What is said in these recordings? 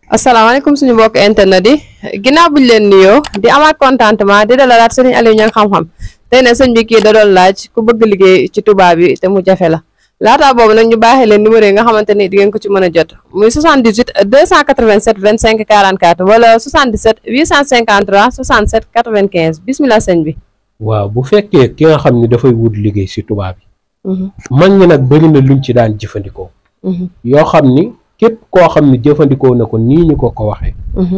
asalaamaaleykum suñu mbokk internet yi ginnaaw buñ leen nuyoo di amaat contentement di dalalaat sëriñ Aliou Niang xam-xam tey ne sëñ bi kii da doon laaj ku bëgg liggéey ci tubaab bi te mu jafe la laataa boobu nag ñu baaxee leen numéro yi nga xamante ni di ngeen ko ci mën a jot muy 78 287 25 44 wala 77 853 67 95 bismillah sëñ bi. waaw bu fekkee ki nga xam ne dafay wut liggéey si tubaab yi mag ñi nag bëri na luñ ci daan jëfandikoo yoo xam ni képp koo xam ne jëfandikoo na ko nii ñu ko waxee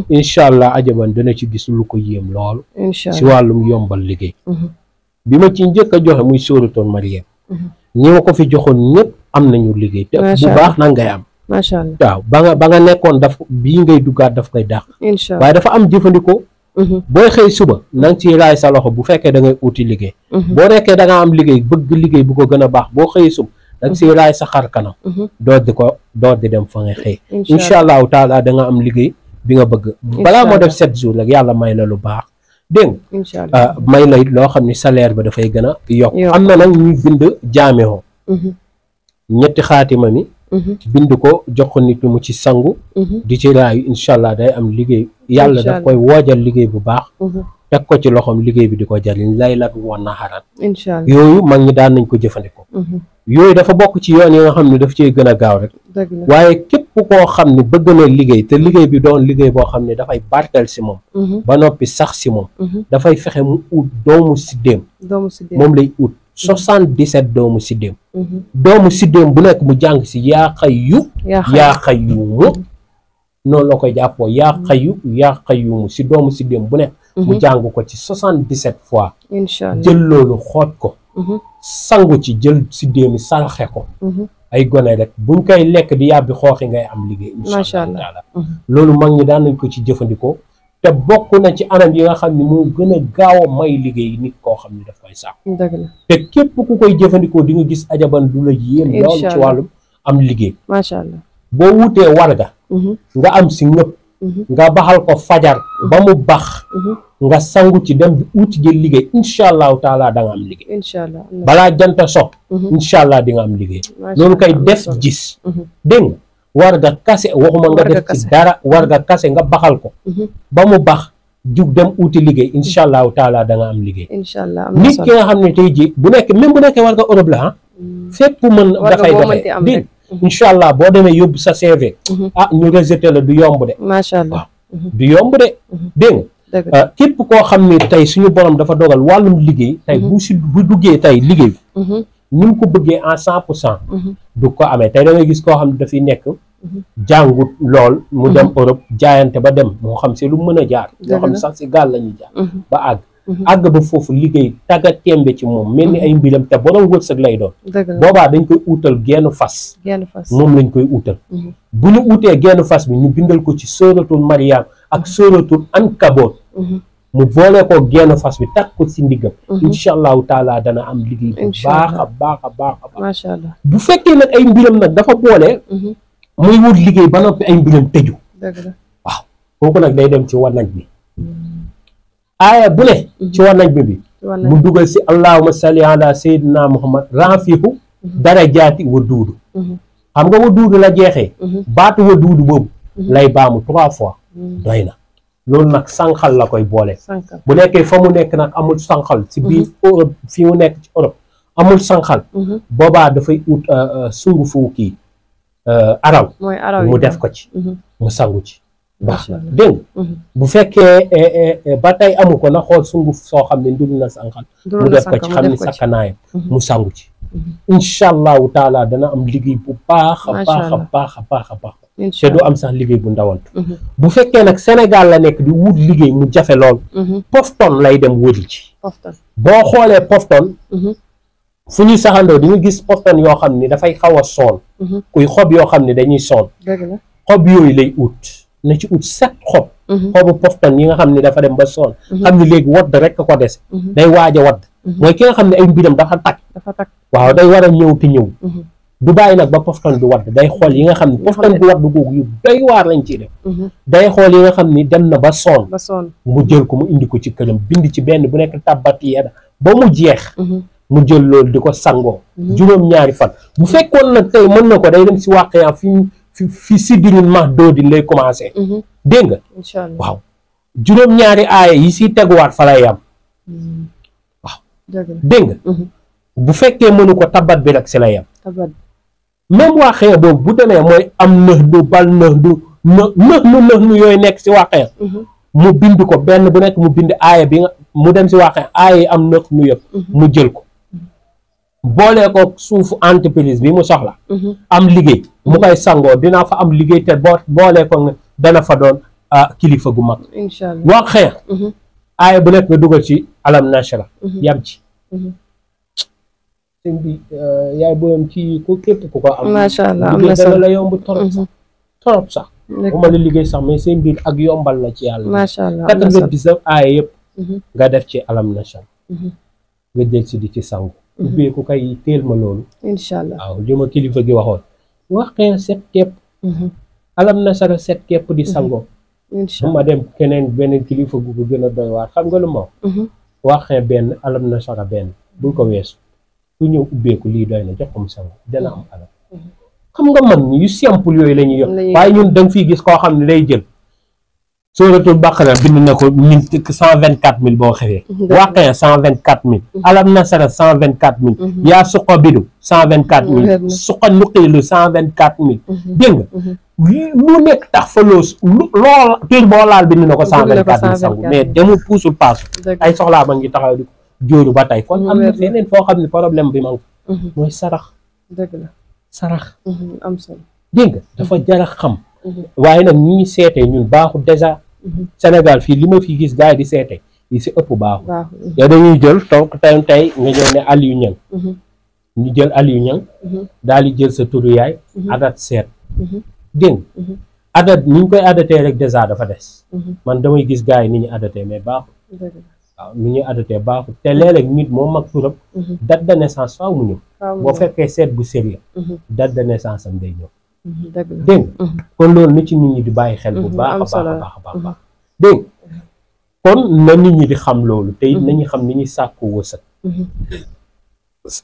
incha allah ajaban dana ci gis lu ko yéem loolu si wàllum yombal liggéey bi ma ci njëkk a joxe muy sóoratoon Mariam ñi ma ko fi joxoon ñëpp am nañu liggéey te bu baax nag ngay am macha allah waaw ba nga nekkoon daf bii ngay duggaat daf koy dàq waaye dafa am jëfandikoo booy xëy suba na nga ciy raay sa loxo bu fekkee da ngay uti liggéey boo nekkee da nga am liggéey bëgg liggéey bu ko gën a baax boo xëy suba da nga ciy raay sa xar kanam door di dem fa nga xëy incha allahu taala da nga am liggéey bi nga bëgg balaa moo def 7 jours rek yàlla may la lu baax dégg nga may la loo xam ne salaire ba dafay gën a yokk am na nag ñuy bind jaameo ñetti xaatima mi bind ko jox ko nit mu ci sangu di ci raayu incha allah day am liggéey yàlla daf koy woojal liggéey bu baax teg ko ci loxoom liggéey bi di ko jariñ lay lat woon na xarat yooyu mag ñi daan nañ ko jëfandikoo yooyu dafa bokk ci yoon yi nga xam ne daf cee gën a gaaw rek waaye képp koo xam ne bëgg na liggéey te liggéey bi doon liggéey boo xam ne dafay barkeel si moom ba noppi sax si moom dafay fexe mu ut doomu siddéem moom lay ut 77 doomu siddéem doomu siddéem bu nekk mu jàng si yaa xayyu yaa xayyuumu noonu la koy jàppoo yaa xayyuumu si doomu siddéem bu nekk mu jàng ko ci 77 fois jël loolu xooj ko sangu ci jël siddéemi saraxe ko ay gone rek buñ koy lekk di yàbbi xooxi ngay am liggéey incha allah taala loolu mag ñi daan nañ ko ci jëfandikoo te bokk na ci anam yi nga xam ne moo gën a gaaw a may liggéey nit koo xam ne daf koy sàkku te képp ku koy jëfandikoo di nga gis ajaban du la yéem loolu ci wàllum am liggéey macha allah boo wutee warga nga am si ñëpp nga baxal ko fajar ba mu bax nga sangu ci dem di uti jël liggéey incha allahu taala da nga am liggéey balaa janta so incha allah di nga am liggéey loolu kay def gis dégg nga warga kase waxuma nga def ci dara warga kase nga baxal ko ba mu bax jug dem uti liggéey incha allahu taala da nga am liggéey nit ki nga xam ne tey ji bu nekk même bu nekkee warga Europe la fépp mën dafay dégg incha allah boo demee yóbbu sa CV ñu rejeté la du yomb de macha allah du yomb de dégg nga képp koo xam ne tey suñu borom dafa dogal wàllum liggéey tey bu duggee tey liggéey ni mu ko bëggee en 100% du ko amee tey da ngay gis koo xam ne dafay nekk jàngut lool mu dem Europe jaayante ba dem moo xam si lu mën a jaar moo xam sax si gaal la ñuy jaar ba àgg ba foofu liggéey tagga tembe ci moom mel ni ay mbiram te borom wërsëg lay doon boobaa dañ koy utal genn fas moom lañ koy utal bu ñu utee genn fas bi ñu bindal ko ci sóoratul Mariam ak sóoratul Ankabut mu boole ko genn fas bi takk ko si ndiggam incha allahu taala dana am liggéey bu baax a baax a baax a baax bu fekkee nag ay mbiram nag dafa boole muy wut liggéey ba noppi ay mbiram tëju waaw kooku nag day dem ci wanag bi aaya bu ne ci wanag bi mu dugal si allahumma salli ala sayyidina muhammad rafihu darajaati wa duudu xam nga wa duudu la jeexee baatu wa duudu boobu lay baamu 3 fois doy na loolu nag sànqal la koy boole bu nekkee fa mu nekk nag amul sànqal si biir Europe fi mu nekk ci Europe amul sànqal boobaa dafay ut sungu fu kii araw mu def ko ci mu sangu ci baax na dégg bu fekkee ba tey amu ko na xool sunguf soo xam ne ndul na sànqal mu def ko ci xam ne sakkanaayam mu sangu ci incha allahu taala dana am liggéey bu baax a baax a baax a baax a baax te du am sax liggéey bu ndawantu bu fekkee nag Sénégal la nekk di wut liggéey mu jafe lool pofton lay dem wëri ci boo xoolee pofton fu ñuy saxandoo di nga gis pofton yoo xam ni dafay xaw a soon kuy xob yoo xam ne dañuy soon xob yooyu lay ut na ci ut 7 xob xobu pofton yi nga xam ne dafa dem ba soon xam ne léegi wadd rek ko des day waaj a wadd mooy ki nga xam ne ay mbiram dafa takk waaw day war a ñëw te ñëw du bàyyi nag ba pofton bi wadd day xool yi nga xam ne pofton bi wadd googu yu doy waar lañ ciy def day xool yi nga xam ni dem na ba soon mu jël ko mu indi ko ci këram bind ci benn bu nekk tabbat yada ba mu jeex mu jël loolu di ko sangoo juróom-ñaari fan bu fekkoon nag tey mën na ko day dem si wàqyaa fi siddirin max doodin lay commencé dégg nga incha allah waaw juróom-ñaari aaya yi si teguwaat fa lay yam waaw dégg nga bu fekkee mënu ko tabat bi rek si lay yam même Waaqia boobu bu demee mooy am nëx du bal nëx du nëx nu yooyu nekk si Waaqia mu bind ko benn bu nekk mu bind aaya bi nga mu dem si Waaqia aaya yi am nëx nu yëpp mu jël ko boolee ko suufu entreprise bi mu soxla am liggéey mu koy sangoo dina fa am liggéey te boolee ko nga dana fa doon kilifa gu mag incha allah Waaqia aaya bu nekk nga dugal ci alam nashra yam ci sëñ bi yaay booyam ci ku képp ku ko am macha allah am liggéey na solo dana la yomb torop sax bu ma la liggéey sax mais seen biir ak yombal la ci yàlla macha allah am na solo 99 aaya yëpp nga def ci alam nashra nga jël si di ci sangu ubbee ku kay teel ma loolu incha allah waaw li ma kilifa gi waxoon Waaqia set kepp alam nashra set kepp di sangoo incha bu ma dem keneen beneen kilifa gu ko gën a doy waar xam nga lu ma wax Waaqia benn alam nashra benn bul ko weesu ku ñëw ubbeeku lii doy na jox ko mu sangu dana am alal xam nga man yu simple yooyu la ñuy yor waaye ñun da nga fiy gis koo xam ne day jël suratul baqara bind na ko 124 000 boo xewee Waaqia 124 000 alam nashra 124 000 yaa suqa bidu 124 000 suqa nuqiilu 124 000 dégg nga lu nekk tax fa lool tur boo laal bind na ko 124 000 sangu mais demul puusul paasu ay soxlaa ma ngi taxaw di jóoru ba tey kon am na feneen foo xam ne problème bi man mooy sarax dëgg la sarax am solo dégg nga dafa jara xam waaye nag ñi ñu seetee ñun baaxu dèjà Sénégal fii li ma fi gis gars yi di seete yi si ëpp baaxu yow dañuy jël donc tey nga ñëw ne Aliou Niang ñu jël Aliou Niang daal di jël sa turu yaay adat seet dégg nga adat ni ñu koy adatee rek dèjà dafa des man damay gis gars yi ni ñu adatee mais baaxu waaw ni ñuy adatee baaxu te léeg-léeg nit moo mag turam date de naissance faaw mu ñëw boo fekkee seet bu sérieux date de naissance am day ñëw dégg nga kon loolu na ci nit ñi di bàyyi xel bu baax a baax a baax dégg nga kon na nit ñi di xam loolu te it nañu xam ni ñuy sàkku wërsëg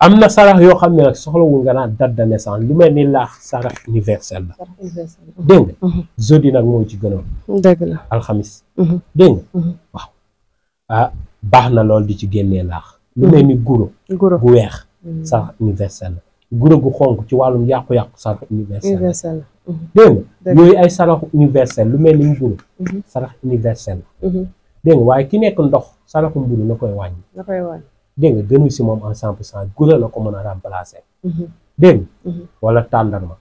am na sarax yoo xam ne nag soxlawul nga naan date de naissance lu mel ni laax sarax universel la dégg nga jeudi nag moo ci gënoon dëgg la alxamis dégg nga waaw baax na lool di ci génnee laax lu mel ni guro gu weex sarax universel la guro gu xonk ci wàllum yàqu-yàqu sarax universel dégg nga yooyu ay saraxu universel lu mel ni mburu sarax universel dégg nga waaye ki nekk ndox saraxu mburu na koy wàññi dégg nga gënu si moom en 100% guro la ko mën a remplacer dégg nga wala tàndarma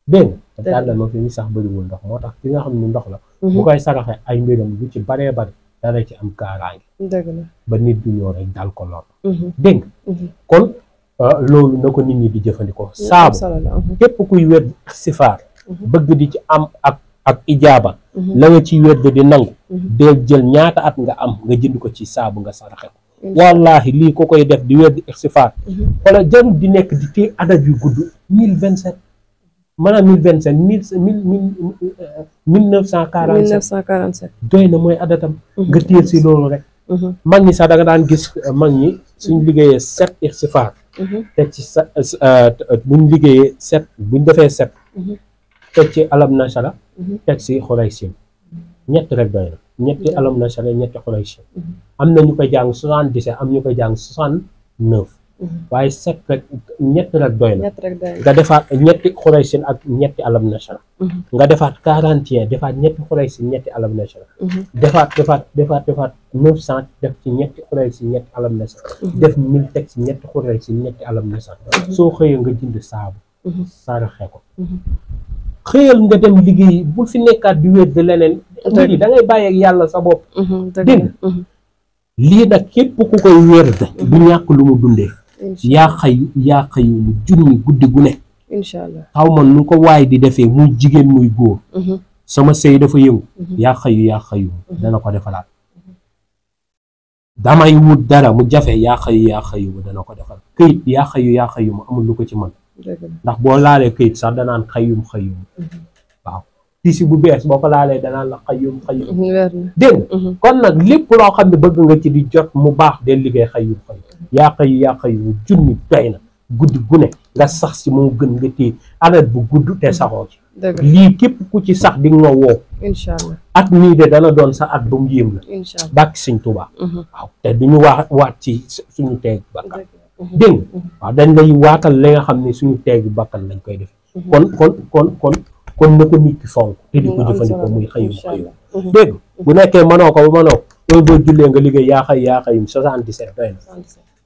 dégg nga te tàndarma fi ñu sax bëriwul ndox moo tax ki nga xam ne ndox la bu koy saraxee ay mbiram lu ci baree bari dara ci am kaaraange ba nit du ñëw rek dal ko lor dégg nga kon loolu na ko nit ñi di jëfandikoo saabu képp kuy wér sifaar bëgg di ci am ak ijaaba la nga ciy wér di nangu del jël ñaata at nga am nga jënd ko ci saabu nga saraxe ko wallahi lii ko koy def di wér di sifaar wala jarul di nekk di téye adat yu gudd 1027 maanaam 1027 1947 doy na mooy adatam nga téye si loolu rek mag ñi sax da nga daan gis mag ñi suñ liggéeyee 7 ixtifaar teg ci buñ liggéeyee 7 buñ defee 7 teg ci alam nashara teg si xuraysim ñett rek doy na ñetti alam nashara ñetti xuraysim am na ñu koy jàng 77 am ñu koy jàng 69 waaye 7 rek ñett rek doy na nga defaat ñetti xuraysim ak ñetti alam nashara nga defaat 41 defaat ñetti xuraysim ñetti alam nashara defaat 900 def ci ñetti xuraysim ñetti alam nashara def 1000 teg ci ñetti xuraysim ñetti alam nashara soo xëyee nga jënd saabu saraxe ko xëyal nga dem liggéey bu fi nekkaat di wér de leneen mbir yi da ngay bàyyi ak yàlla sa bopp dégg lii nag képp ku koy wér de du ñàkk lu mu dundee yaa xayu mu junni guddi gu ne inshallah xaw ma nu ko waay di defee muy jigéen muy góor sama sëy dafa yëngu yaa xayu dana ko defalaat damay wut dara mu jafe yaa xayu dana ko defal këyit yaa xayu mu amul lu ko ci mën ndax boo laalee këyit sax danaan xayum waaw tisi bu bees boo ko laalee danaan la xayum dégg kon nag lépp loo xam ne bëgg nga ci di jot mu baax del liggéey xayum yaa xayu junni doy na guddi gu ne nga sax si moo gën nga téye adat bu gudd te saxoo ci dëgg lii képp ku ci sax di nga woo incha allah at mii de dana doon sa at ba mu yéem la incha allah bàkki Sëñ Tuubaa waaw te duñu waat ci suñu teeg bakkan dégg waaw dañ lay waatal li nga xam ne suñu teegi bakkan lañ koy def kon na ko nit ki fonk te di ko jëfandikoo muy xëyum dégg bu nekkee mënoo ko ba mënoo loolu boo jullee nga liggéey yaa xëyum 77 doy na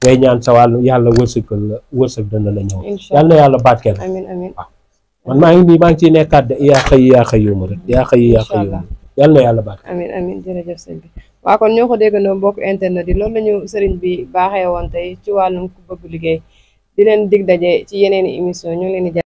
ngay ñaan sa wàllu yàlla wërsëg dana la ñëw yàlla na yàlla barkeel waaw man maa ngi ciy nekkaat de yaa xëyum rek yaa xëyum yàlla na yàlla barkeel amiin jërëjëf sëñ bi waaw kon ñoo ko déggandoo mbokk internet yi loolu lañu sëriñ bi baaxee woon tey ci wàllum ku bëgg liggéey di leen dig daje ci yeneen i émission ñu ngi leen di